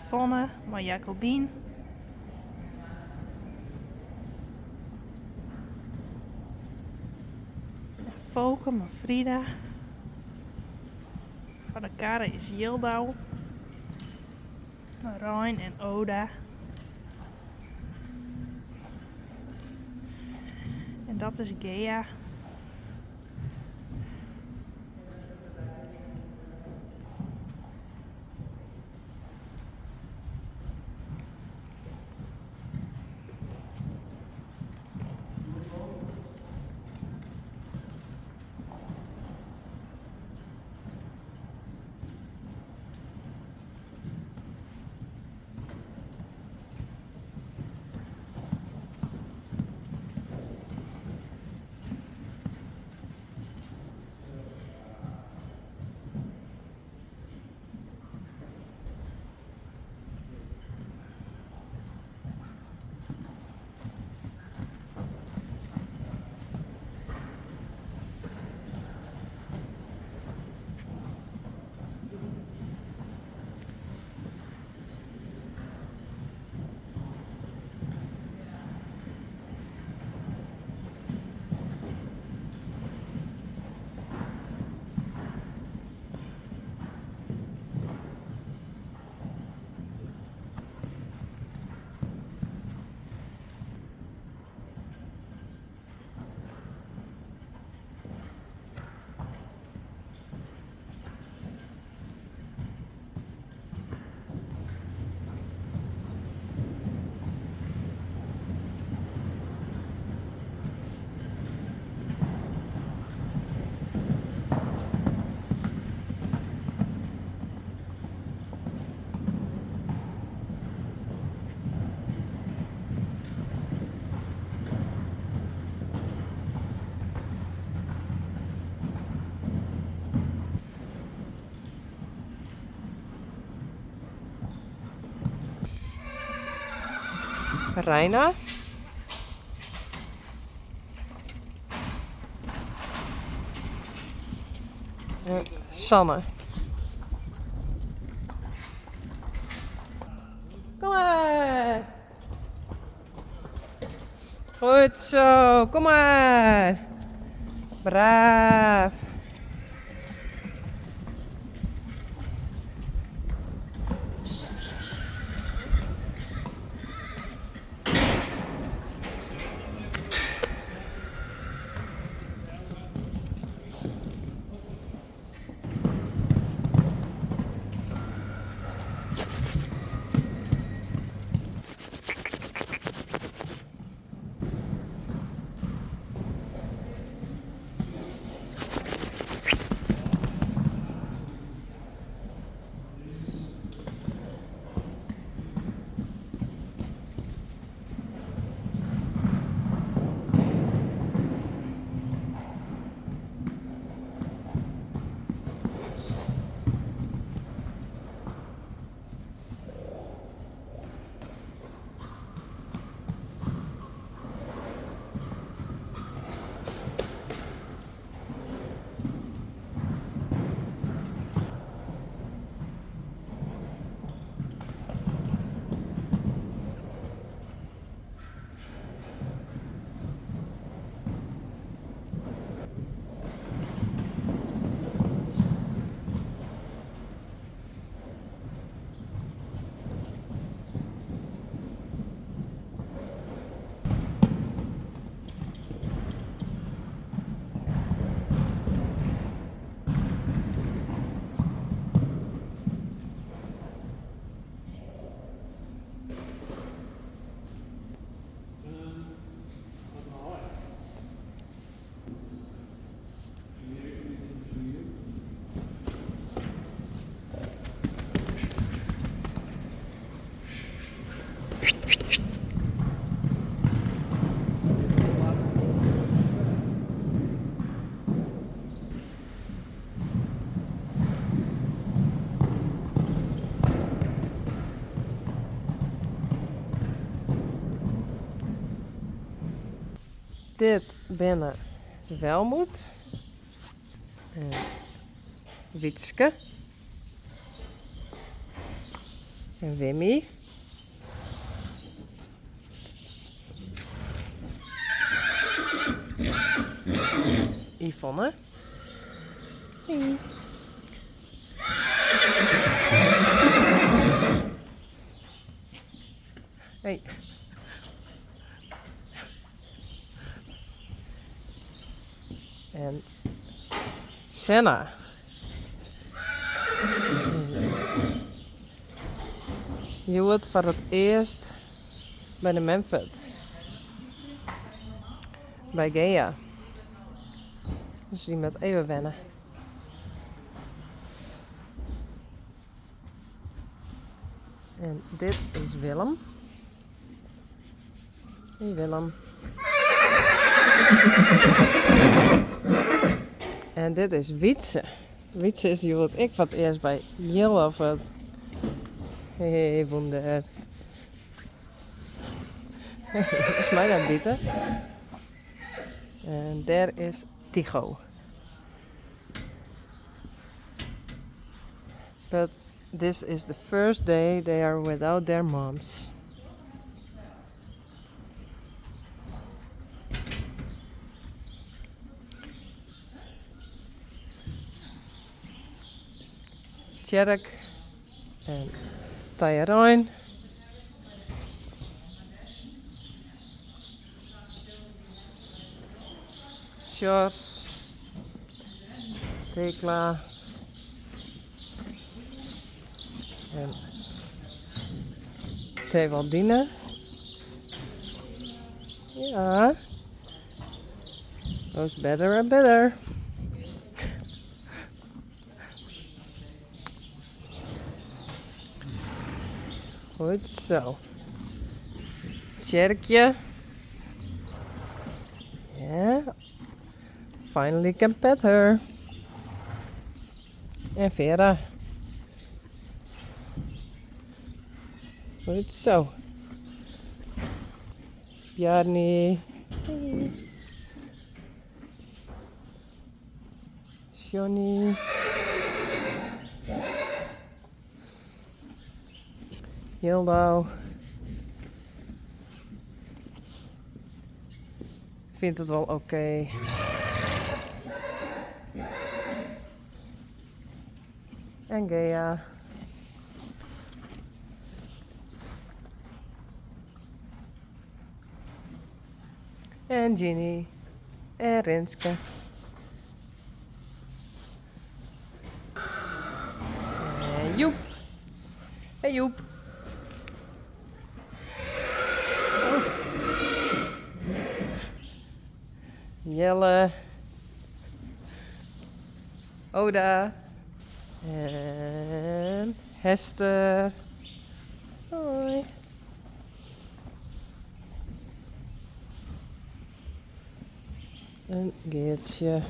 Yvonne mei Jacobien. En Foke mei Frida. Foar de karre is Jildau mei Rein en Oda. En dat is Gea. Reina. Sanne. Kom maar. Goed zo, kom maar. Braaf. Dit binne Welmoed en Wietske. En Wimmy. Yvonne. Hey. Hey. En Senna. Hjoed foar it earst by de Memfert. By Gea. Dus dy moat even wenne. En dit is Willem. Hey Willem. En dit is Wietse. Wietse is hjoed ek foar it earst by Jillofert. Hey wûnder. Is my dat bite. En dêr is Tycho. But this is the first day they are without their moms. Tjerk en Tyarein. Sjors, Tekla en Tewaldine. Ja, goes better and better. Goed zo. Tjerkje. Yeah. Finally can pet her. En Vera. Goed zo. Bjarni. Hey. Johnny. Jildau. Vindt het wel oké. En Gea. En Ginny. En Rinske. En Joep. Hey Joep. Oh. Jelle. Oda. En Hester. Hoi. En Geertsje.